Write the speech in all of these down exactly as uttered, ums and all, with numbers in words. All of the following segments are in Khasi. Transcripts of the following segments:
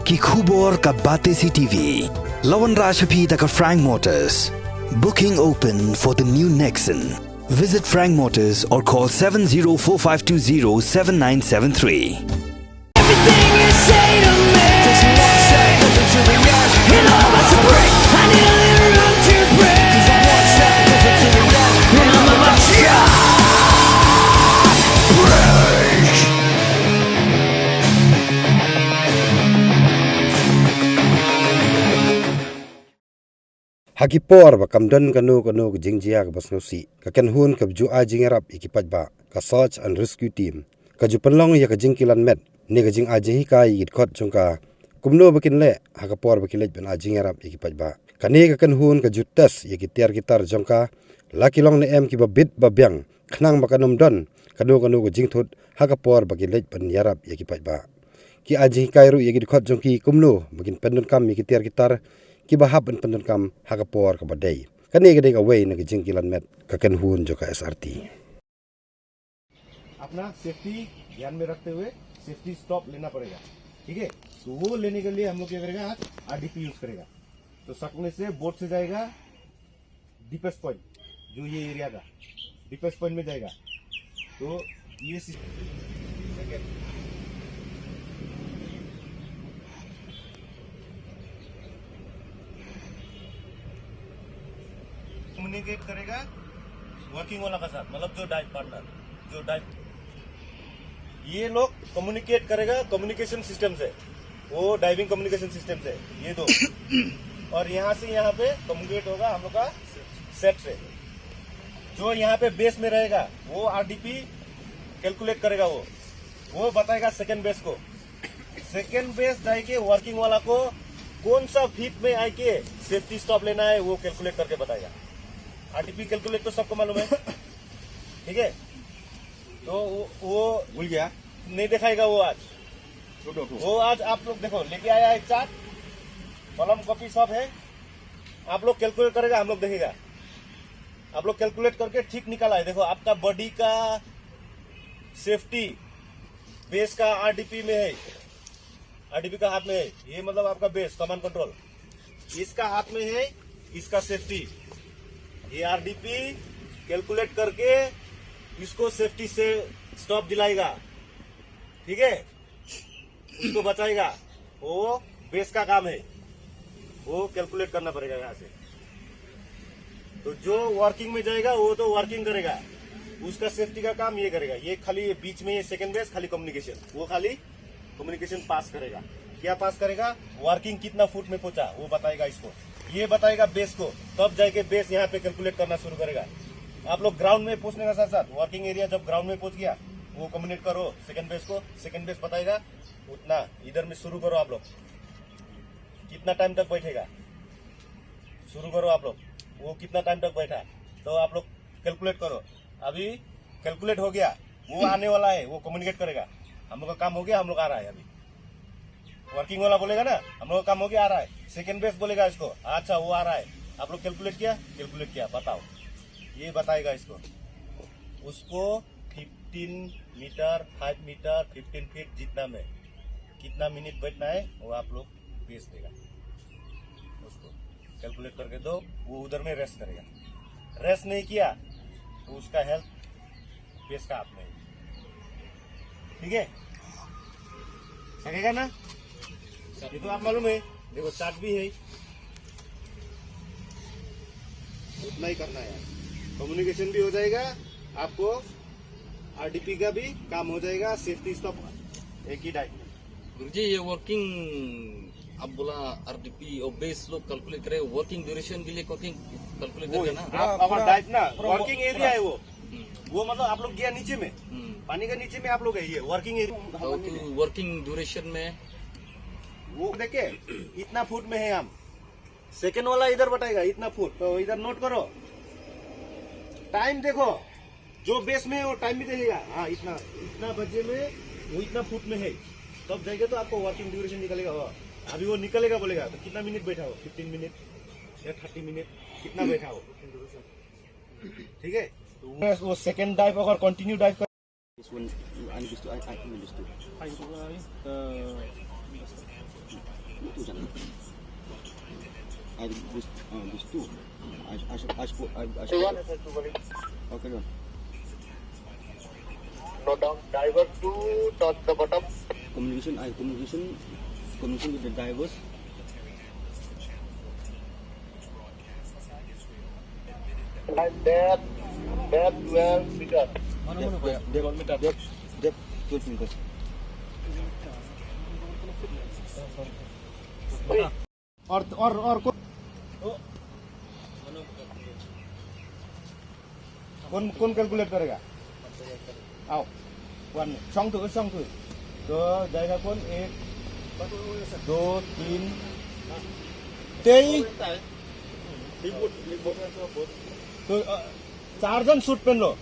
Ki khubor ka Batesi T V. La wanrah sha phi da ka Frank Motors. Booking open for the new Nexon. Visit Frank Motors or call seven zero four five two zero seven nine seven three. Everything you say to me, it all must break. I nearly ruined your brain. And I'm about to break. Ha ki por ba kam don kano kano ka jingjia kaba sngewsih, ka kynhun kaba ju ai jingïarap ïa ki paidbah, ka Search and Rescue Team, ka ju pynlong ïa ka jingkilan met ne ka jingai jinghikai ïa ki dkhot jong ka kumno ba kin leh ha ka por ba ki leit ban ai jingïarap ïa ki paidbah. Kane ka kynhun ka ju test ïa ki tiar ki tar jong ka, la ki long ne em kiba bit ba biang, khnang ba kan ym don kano kano ka jingthut ha ka por ba ki leit ban ïarap ïa ki paidbah. Ki ai jinghikai ruh ïa ki dkhot jong ki kumno ba kin pyndonkam ïa ki tiar ki tar kiba hap ban pyndonkam ha ka por kaba dei. Kane ka dei kawei na ka jingkilan met ka kynhun jong ka S R T. अपना सेफ्टी ध्यान में रखते हुए safety stop लेना पड़ेगा, ठीक है। तो वो लेने के लिए हम लोग क्या करेगा, आज आरडीपी यूज़ करेगा। तो सकने से बोट से जाएगा डीपेस्ट पॉइंट, जो ये एरिया का डीपेस्ट पॉइंट में जाएगा। तो ये सिस्टम कम्युनिकेट करेगा वर्किंग वाला का साथ, मतलब जो डाइव पार्टनर, जो डाइव, ये लोग कम्युनिकेट करेगा कम्युनिकेशन सिस्टम से, वो डाइविंग कम्युनिकेशन सिस्टम से, ये दो। और यहाँ से यहाँ पे कम्युनिकेट होगा हम लोग का सेट से। जो यहाँ पे बेस में रहेगा, वो आरडीपी कैलकुलेट करेगा, वो वो बताएगा सेकंड बेस को। सेकंड बेस जाके वर्किंग वाला को कौन सा फीट में आके सेफ्टी स्टॉप लेना है, वो कैलकुलेट करके बताएगा। आरडीपी कैलकुलेट तो सबको मालूम है, ठीक है। तो वो, वो भूल गया। नहीं दिखाएगा वो आज। छोड़ो, छोड़ो। वो आज आप लोग देखो, लेके आया है चार्ट, कलम कॉपी सब है। आप लोग कैलकुलेट करेगा, हम लोग देखेगा। आप लोग कैलकुलेट करके ठीक निकाला है। देखो, आपका बॉडी का सेफ्टी बेस का आरडीपी में है, आरडीपी का हाथ में है। ये मतलब आपका बेस, कमांड कंट्रोल, इसका हाथ में है, इसका सेफ्टी। ये आरडीपी कैलकुलेट करके इसको सेफ्टी से स्टॉप दिलाएगा, ठीक है, उसको बचाएगा। वो बेस का काम है, वो कैलकुलेट करना पड़ेगा यहाँ से। तो जो वर्किंग में जाएगा, वो तो वर्किंग करेगा, उसका सेफ्टी का काम ये करेगा। ये खाली, ये बीच में ये सेकंड बेस खाली कम्युनिकेशन, वो खाली कम्युनिकेशन पास करेगा। क्या पास करेगा? वर्किंग कितना फुट में पहुंचा, वो बताएगा इसको, ये बताएगा बेस को। तब जाके बेस यहाँ पे कैलकुलेट करना शुरू करेगा। आप लोग ग्राउंड में पहुंचने का साथ साथ, वर्किंग एरिया जब ग्राउंड में पहुंच गया, वो कम्युनिकेट करो सेकंड बेस को, सेकंड बेस बताएगा उतना। इधर में शुरू करो आप लोग, कितना टाइम तक बैठेगा, शुरू करो आप लोग। वो कितना टाइम तक बैठा, तो आप लोग कैलकुलेट करो। अभी कैलकुलेट हो गया, वो आने वाला है, वो कम्युनिकेट करेगा, हम लोग का काम हो गया, हम लोग आ रहा है। अभी वर्किंग वाला बोलेगा ना, हम लोग का काम हो गया, आ रहा है। सेकंड बेस बोलेगा इसको, अच्छा, वो आ रहा है, आप लोग कैलकुलेट किया, कैलकुलेट किया, बताओ, ये बताएगा इसको। उसको fifteen metre, five metre, fifteen feet, जितना में कितना मिनट बैठना है, वो आप लोग बेस देगा, उसको कैलकुलेट करके दो, वो उधर में रेस्ट करेगा। रेस्ट नहीं किया, तो उसका हेल्थ बेस का हाथ में है। ठीक है, लगेगा ना? ये तो आप मालूम है, देखो, चार्ट भी है, उतना ही करना है। कम्युनिकेशन भी हो जाएगा, आपको आरडीपी का भी काम हो जाएगा, सेफ्टी स्टॉप एक ही डाइव में। गुरुजी, ये वर्किंग, आप बोला आरडीपी और बेस लोग कैलकुलेट करें, वर्किंग ड्यूरेशन के लिए वर्किंग कैलकुलेट वो करके ना? आप, पूरा, हमारा पूरा, डाइव ना, पूरा वर्किंग वो, एरिया पूरा। है वो। हम्म। वो मतलब आप लोग गया नीचे में, हम्म। पानी का नीचे में आप लोग है, ये वर्किंग एरिया। तो, तो वर्किंग ड्यूरेशन में? वो देखे, इतना फुट में है हम। सेकंड वाला इधर बताएगा, इतना फुट, तो इधर नोट करो। टाइम देखो, जो बेस में है, वो टाइम भी देखेगा। हाँ, इतना, इतना बजे में वो इतना फुट में है, तब जाएगा तो आपको वर्किंग ड्यूरेशन निकलेगा। हाँ, अभी वो निकलेगा बोलेगा, तो कितना मिनट बैठा हो? फिफ्टीन मिनट या थर्टी मिनट, कितना बैठा हो? ठीक है, तो वो, वो सेकंड डाइव अगर कंटिन्यू डाइव कर This one, I understood. I, I understood. I, I, uh, understand. I, this, uh, these two. I, I should, I should, I, I should. Okay, no. No down. Driver two, touch the bottom. Communication, I communication, communication with the drivers. And depth, depth twelve meters. Depth, depth, depth, depth, depth twelve meters. और, और, और कौन, कौन, कौन कैलकुलेट करेगा? आओ, one, song तो, शॉन्ग तो। तो जाएगा कौन? एक, दो, तीन, तेईस। तो, अ, चार जन सूट पहन लो।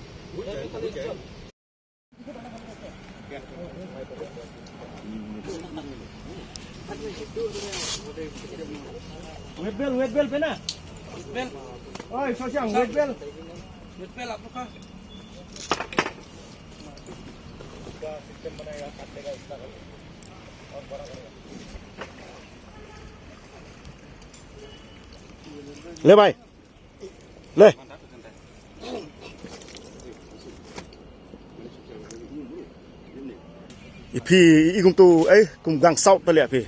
वेट बेल्ट, वेट बेल्ट पहना। Weight belt. ओए, सोशंग, वेट बेल्ट। वेट बेल्ट आप लोग का। ले भाई। Le. Ïa phi, i kum tu, eh, kum gang saut tali ïa phi.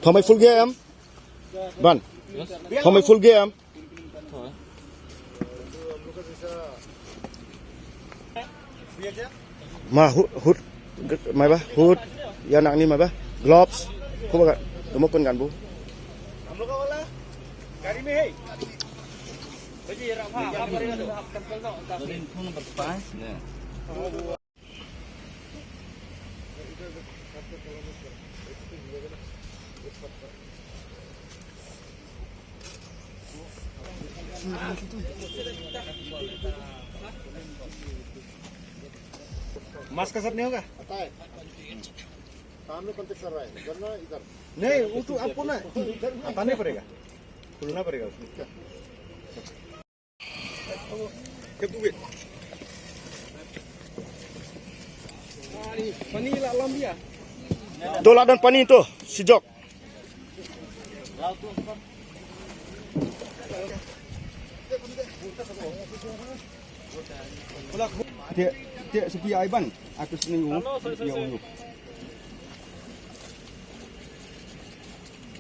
Pha mai full gear em? Ban. Pha mai full gear em? Ma hood, hood, mai ba, hood, ïa nang ni mai ba, gloves, ko ba ka, mo pyngan bu. Mask का असर नहीं होगा? आता है। सामने कॉन्टैक्ट कर रहा है, वरना इधर। नहीं, वो तो आपको ना, आता नहीं पड़ेगा, खुलना पड़ेगा उसको। To la don pani to, sijok. Te, te, supi ai ban, aku sini u, ya u.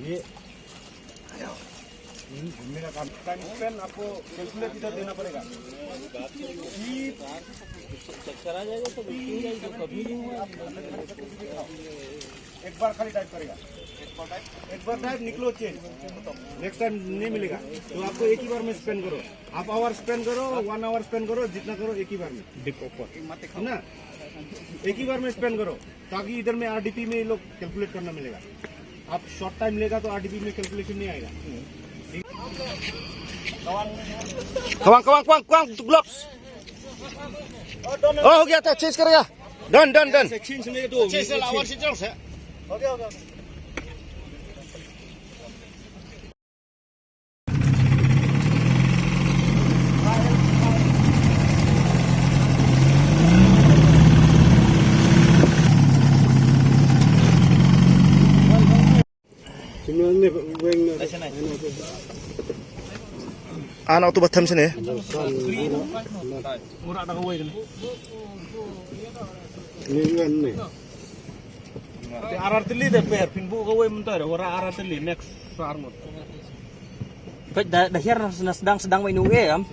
Ye. मेरा काम टाइम स्पेंड आपको कैलकुलेट इधर देना पड़ेगा। चक्कर आ जाएगा तो बिल्कुल नहीं, तो कभी नहीं हुआ। एक बार खाली टाइप करेगा, एक बार टाइप, निकलो चेंज, नेक्स्ट टाइम नहीं मिलेगा। तो आपको एक ही बार में स्पेंड करो, हाफ आवर स्पेंड करो, वन आवर स्पेंड करो, जितना करो एक ही बार में, है ना? एक ही बार में स्पेंड करो। ताकि इधर में आरडीपी में ये लोग कैलकुलेट करना मिलेगा। आप शॉर्ट टाइम लेगा तो आरडीपी में कैलकुलेशन नहीं आएगा। Come on, come on, come on, come on, gloves. Oh, हो गया था, चेंज करेगा। Done, done, done. चेंज नहीं तो चेंज लावर से चल से। हो गया, हो गया। Ana tu batam sini. Murah dah kawai kan. Ni kan ni. Te arar tylli de per, phin buh kawei mynta de, wara arar tylli, next sa arngut. Peit da, da hiar na, na sdang, sdang wei nu e am?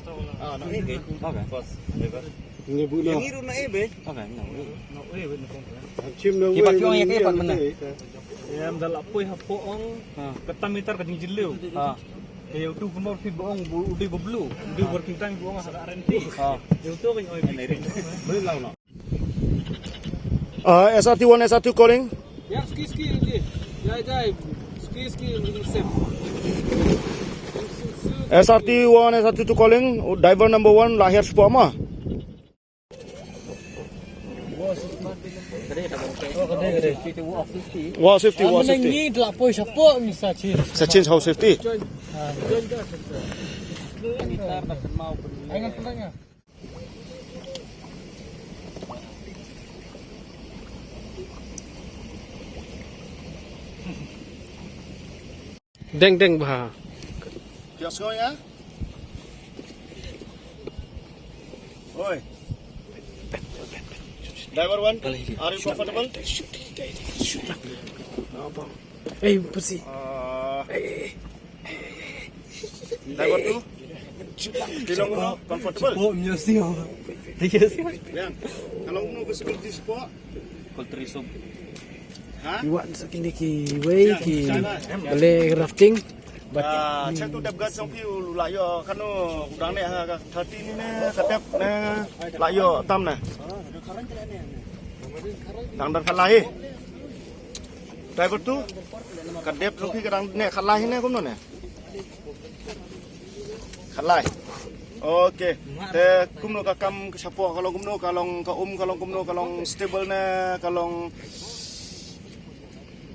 Ah, na e ke. Okay. First, ever. Ngi buh na. Ngi ruh na e be. Okay, na e. Na e be na kong. Chim na wei. Ki pat pyong ïa ki pat mynne. Em da la poi hapoh ong. Ha. Kata meter ka jingjylliew. Ha. Te ïa utu kumno phi ba ong u dei ba blue, u dei working time ba ong ha ka R N T. Ha. Ïa utu ka ong. Beri lau na. Uh, S R T one, S R two calling. Yeah, ski, ski, ski. Yeah, yeah, ski, ski, ski. S R T one, S R T two calling. Diver number one, la hiar spot ma. Wa safety, wa safety. Sa change how safety. Deng deng bha. Kios ko ya. Oi. Driver one, are you comfortable? Hey, pussy. Uh, driver two. Tilong no, comfortable. Yang, kalau no possibility support. Kulturi sub. Iwan sa kine kiwei ki bale rafting. But check to depth guard song phi u la ïoh kano u dang ne ha ka thirty ni ne ka depth ne la ïoh tam ne. Dang dang khalai. Driver two ka depth song phi ka dang ne khalai ne kumno ne. Khalai. Okay. Te kumno ka kam ka shapoh ka long kumno ka long ka um ka long kumno ka long stable ne ka long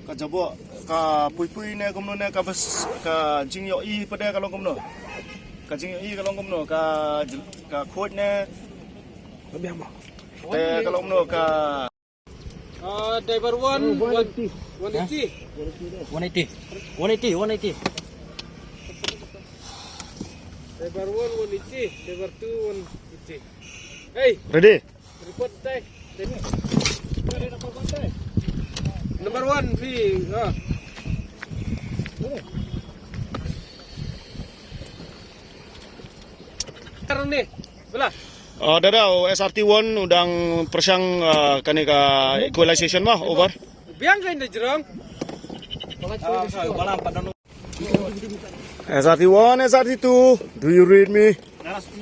ka jaboh ka pui pui ne kumno ne ka bas ka jingïohi pade ka long kumno. Ka jingïohi ka long kumno ka jl- ka khot ne. Te ka long kumno ka Uh, driver one, one eighty. One eighty. One eighty. One eighty. One eighty. Driver one, one eighty. Driver two, one eighty. Hey. Ready? Report, tay. Number one, V. Ah. Sekarang ni. Bela. Uh, dada, oh, S R T one u dang pyrshang, uh, kane ka equalization mah, over. Biang ka inda jerang. S R T one, S R T two, do you read me?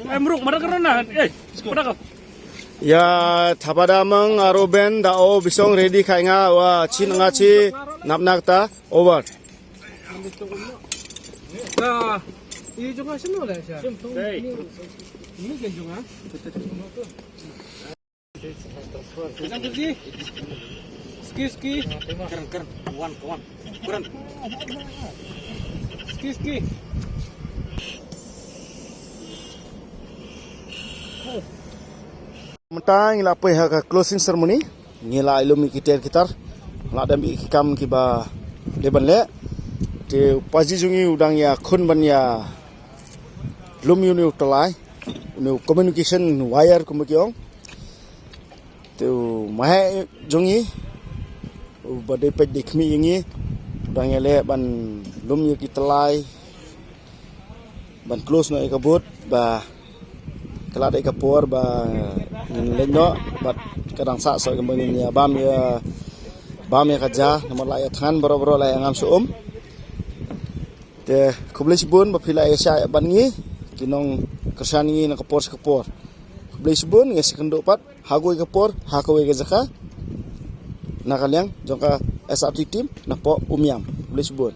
Eh, mruk, mana kerana? Eh, mana kau? Ya, thapada mang, aroben, da o, bisong, ready, kai nga, wa, chin, nga, chi, nap, nak, ta, over. Nah, ini juga sini lah, Syah. Ini kan juga. Ski, ski. Keren, keren. Wan, wan. Keren. Ski, ski. Mynta ngi la poi ha ka closing ceremony. Ngi la ïalum ïa ki tiar ki tar. La dem ïa ki kam kiba dei ban leh. Te u paji jong ngi u dang ïakhun ban ïalum ïa une u tyllai. Une u communication wire kumba ki ong. Te u maheh jong ngi uba dei peit dei khmih ïa ngi u dang ïaleh ban lum ïa ki tyllai ban close noh ïa ka boat ba ka la dei ka por ba ngin leit noh bad ka dang sah sah kumba ngin ïa bam ïa bam ïa ka ja namar la ïa thngan baroh baroh la ïa ngam sha um. Te khublei shibun ba phi la ïa shah ïa ban ngi ki nongkyrshan ngi na ka por sha ka por. Khublei shibun ngi sa kynduh pat ha kawei ka por ha kawei ka jaka na ka liang jong ka S R T team na poh Umiam. Khublei shibun.